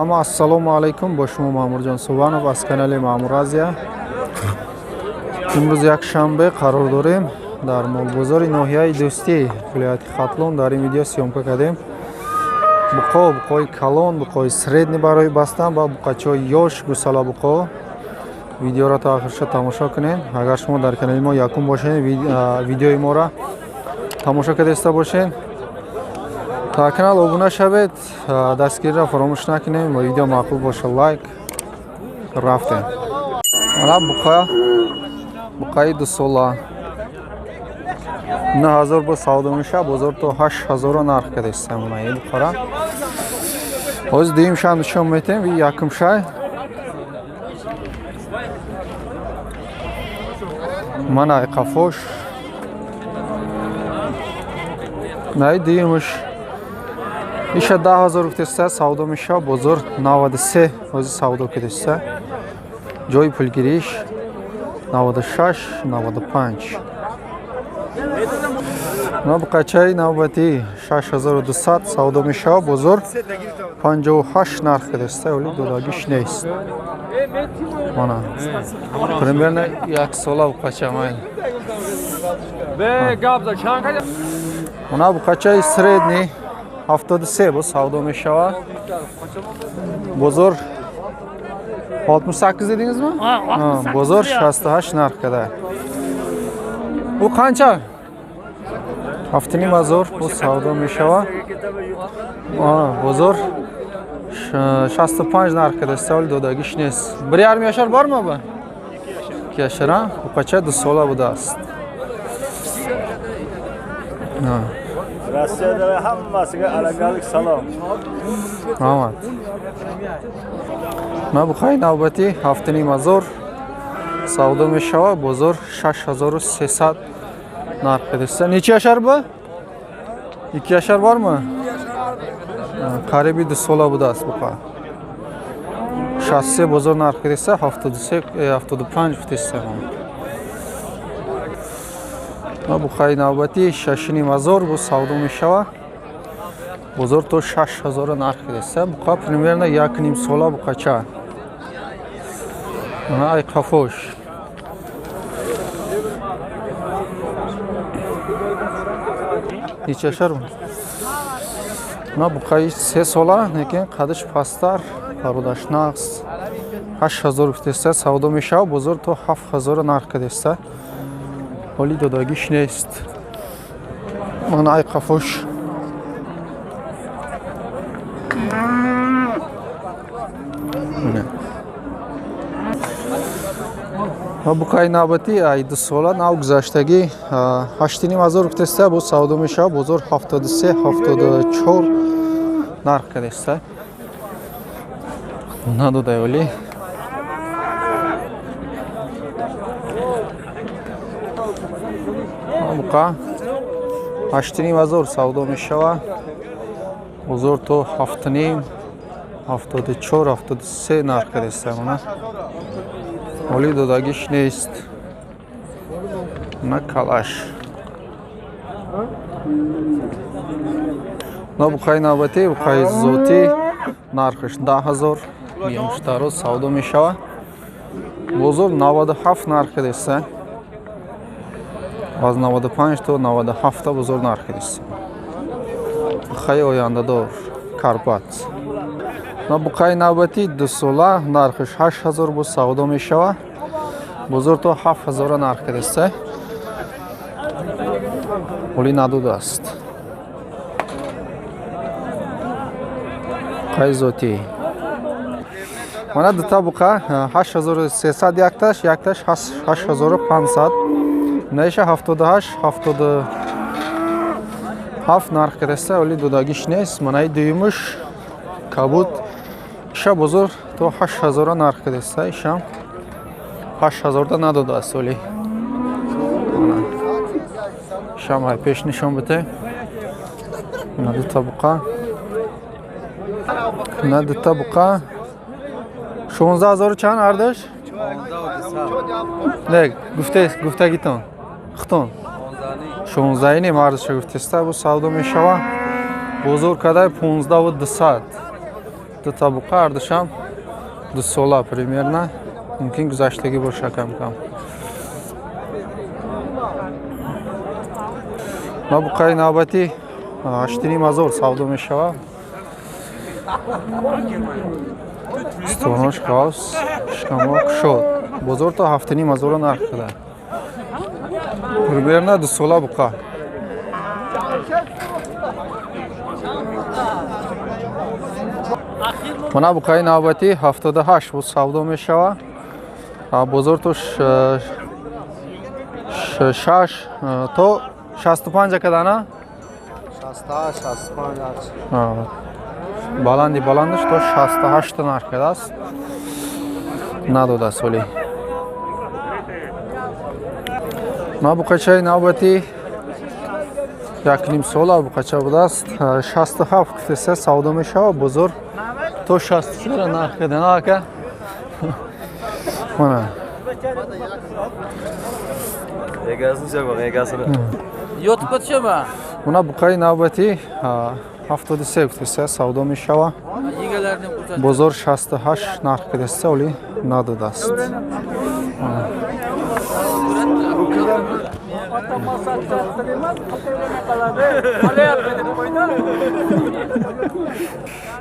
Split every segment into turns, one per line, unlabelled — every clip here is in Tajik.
Ама ассалому алайкум, бо шумо Маъмурҷон Субанов аз канали Маъмур Азия. Имрӯз якшанбе, қарор дорем дар молбозори ноҳияи Дӯстӣ, вилояти Хатлон. Дар ин видео съёмка кардем буқо, буқои калон, буқои средний барои бастан ва буқачаҳои ёш, гусала буқо. Видеоро то охирша тамошо кунед. Агар шумо дар канали мо якум бошед, видеои моро тамошо карда бошед, та канал обуна шавед, дастгириро фаромӯш накунем ва видео маъқул боша, лайк. Рафтем. Ана буқа, буқаи дусола, 9000 бо савдо меша, бозор то 8000 нарх кардастам ин буқара. Ҳозир дуюм ша нишон метем, и якум шай. Мана қафош, най дуюмш. Иша 10 000 гуфтеста, савдо мешава, бозор 93 ҳозир савдо кардеста. Ҷои пулгириш 96, 95. На буқачаи навбатӣ 6200 савдо мешава, бозор 58 нарх кардеста, вале додагиш нест. Мана примерно як сола буқача майн. Мана буқачаи средний 73 бо савдо мешавад. Бозор 68 дедиңизми? Бозор 68 нарх када. Ӯ қанча? 7500 бо савдо мешавад. Бозор 65 нарх када, савол додагиш нест. Bir yarim яшар борми бу? 2 яшар, а? Буқача 2 сола будааст.
Rossiyada hammasiga alagalik salom.
Раҳмат. На буқаи навбатӣ 7500 савдо мешавад, бозор 6300 нарх кардааст. Неча яшар бу? 2 яшар борми? Қариби 2 сола будааст буқа. 63 бозор нарх кардааст, 73, 75 гуфтааст. На буқаи навбатӣ 6500 бо савдо мешавад. Бозор то 6000 нарх кардааст. Буқа примерно 1,5 сола буқача. Ана ай қафош. Неча яшар? На буқаи 3 сола, лекин қадаш пасттар, пародаш нақс. 8000 гуфтааст, савдо мешавад, бозор то 7000 нарх кардааст. Ҳоли додагиш нест. Мана ай қафош. Ва буқаи навбатӣ ай 2 сола нав гузаштагӣ 8500 гуфтааст, бо савдо мешавад, бозор 73, 74 нарх кардааст. Надодай оли. Буқа 8500 савдо мешавад, бозор то 7,5, 74, 73 нарх кардааст. Мана ҳоли додагиш нест. На калаш. На буқаи навбатӣ, буқаи зотӣ, нархаш 10 000 миёнштаро савдо мешавад. Бозор 97 нарх кардааст. Аз 95 то 97 бозор нарх кардааст. Буқаи ояндадор Карпат. На буқаи навбатӣ 2 сола, нархаш 8000 бо савдо мешавад. Бозор то 7000 нарх кардааст. Ҳоли надодааст. Буқаи зотӣ. Мана дута буқа 8300 якташ, якташ 8500. Наиша 78, 77 нарх кардааст, вале додагиш нест. Манаи дуюмаш кабуд, иша бозор то 8000 нарх кардааст, ишам 8000 надодааст вале. Ишам ай пеш нишон бите. На дута буқа. На дута буқа. 16000 чанд ардаш? Не, гуфтагитон. Хутон. 16 ним арзаша гуфтеста, бу савдо мешава. Бозор кадай 15200. Дута буқа ҳардушам 2 сола примерно. Мумкин гузаштагӣ боша кам-кам. Ма буқаи навбатӣ 8,5 ҳазор савдо мешавад. Стонош қавс, шикамо кушод. Бозор то 7,5 ҳазора нарх шуда. Примерно 2 сола буқа. Мана буқаи навбатӣ 78 буд савдо мешавад. Бозор то 6 то 65 кадана?
68, 65.
Баланди баландаш то 68 нарх кардааст. Надодааст вале. Ма буқачаи навбатӣ 1,5 сола буқача будааст. 67 гуфтеса савдо мешавад. Бозор то 64 нарх кардана ака. Мана.
Йотба чема?
Мана буқаи навбатӣ 73 гуфтеса савдо мешавад. Бозор 68 нарх кардааст, вале надодааст.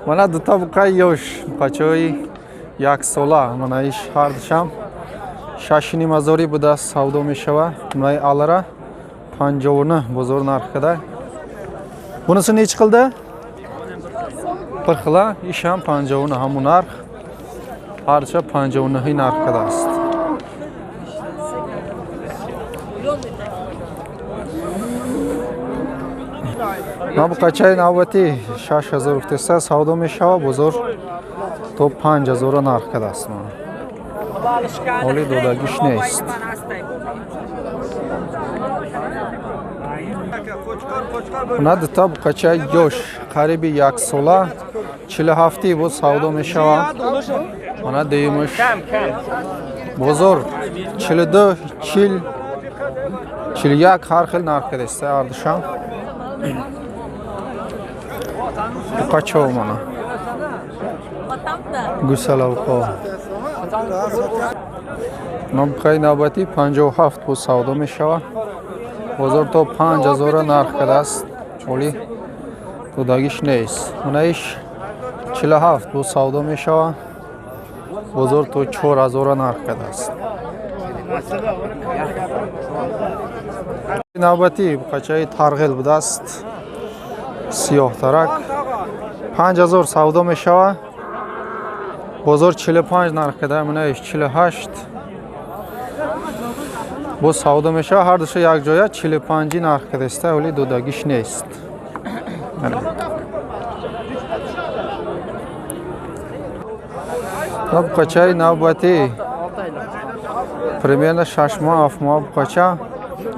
Мана дута буқаи ёш, буқачаҳои 1 сола. Мана иш ҳардушам 6,5 ҳазорӣ будааст савдо мешавад. Мана алара 59 бозор нарх карда. Bunisi nechi qildi? Bir xila, ish ham 59 hamon narx. Harcha 59 narx qadast. На буқачаи навбатӣ 6000 гуфтеста савдо мешавад, бозор то 5000 нарх кадаст. Ҳоли додагиш нест. На дута буқачаи ёш қариби 1 сола 47 буд савдо мешавад. Мана дуюмаш бозор 42, 40, 41 ҳар хел нарх кадаст ҳардушам. Буқачао мана гусала буқо. На буқаи навбатӣ 57 буд савдо мешавад. Бозор то 5000 нарх кардааст, ҳоли додагиш нест. Мана иш 47 буд савдо мешавад. Бозор то 4000 нарх кардааст. Навбатӣ буқачаи тарғел будааст, сиёҳтарак 5000 савдо мешавад. Бозор 45 нарх карда, мана иш 48 боз савдо мешавад. Ҳар душа якҷоя 45 нарх кардааст, вале додагиш нест. На буқачаи навбатӣ примерно 6 моҳ 7 моҳ буқача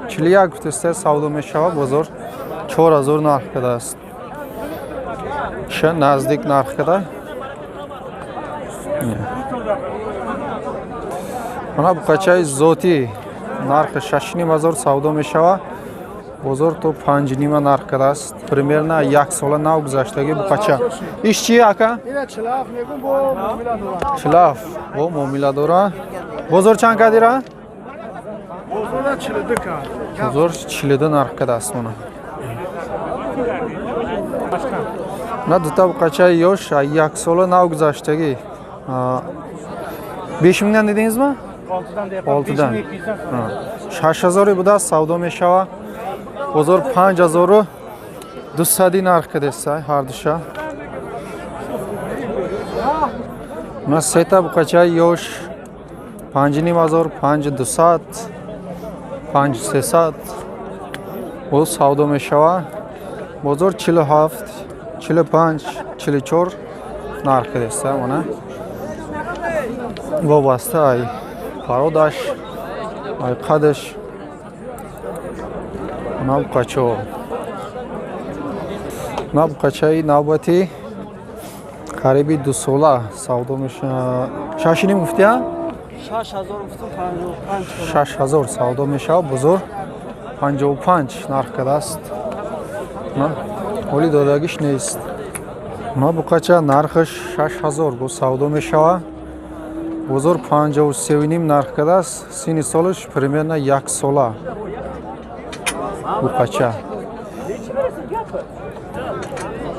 41 гуфтеста савдо мешавад. Бозор 4000 нарх кардааст. Ша наздик нарх карда. Мана буқачаи зотӣ нархи 6,5 ҳазор савдо мешавад. Бозор то 5,5 нарх кардааст. Примерно 1 сола нав гузаштагӣ буқача. Иш чи ака? 47 бо муомила дора. Бозор чанд кардира? Бозор 42 нарх кардааст. Мана на дута буқачаи ёш 1 сола нав гузаштагӣ. 5 миңдан дедиңизми? 6-дан. 6000 будааст савдо мешавад. Бозор 5200 нарх кардааст ҳардуша. Мана сета буқачаи ёш 5,5 ҳазор, 5200, 5300 боз савдо мешавад. Бозор 47, 45, 44 нарх кардааст. Мана вобаста ай пародаш, ай қадаш. Мана буқачао. Мана буқачаи навбатӣ қариби 2 сола савдо мешавад. 6,5 гуфтия? 6000 савдо мешавад. Бозор 55 нарх кардааст. Ҳоли додагиш нест. На буқача нархаш 6000 бо савдо мешава. Бозор 53,5 нарх кардааст. Синни солаш примерно як сола. Буқача.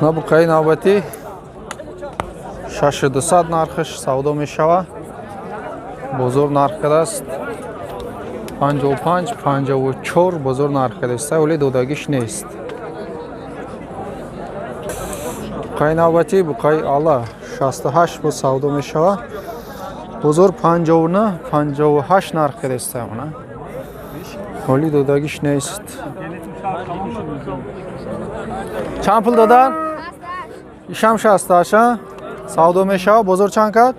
На буқаи навбатӣ 6200 нархаш савдо мешава. Бозор нарх кардааст 55, 54 бозор нарх кардааст, вале додагиш нест. Буқаи навбатӣ буқаи ала 68 бо савдо мешава. Бозор 59, 58 нарх кардааст, она. Ҳоли додагиш нест. Чанд пул додан? Ишам 68, а? Савдо мешава. Бозор чанд кард?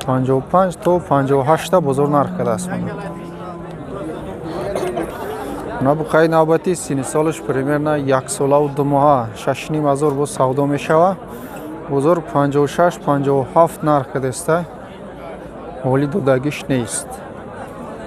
55 то 58 бозор нарх кардааст. На буқаи навбатӣ синни солаш примерно як солаву 2 моҳа 6500 боз савдо мешава. Бозор 56, 57 нарх кардааста. Ҳоли додагиш нест.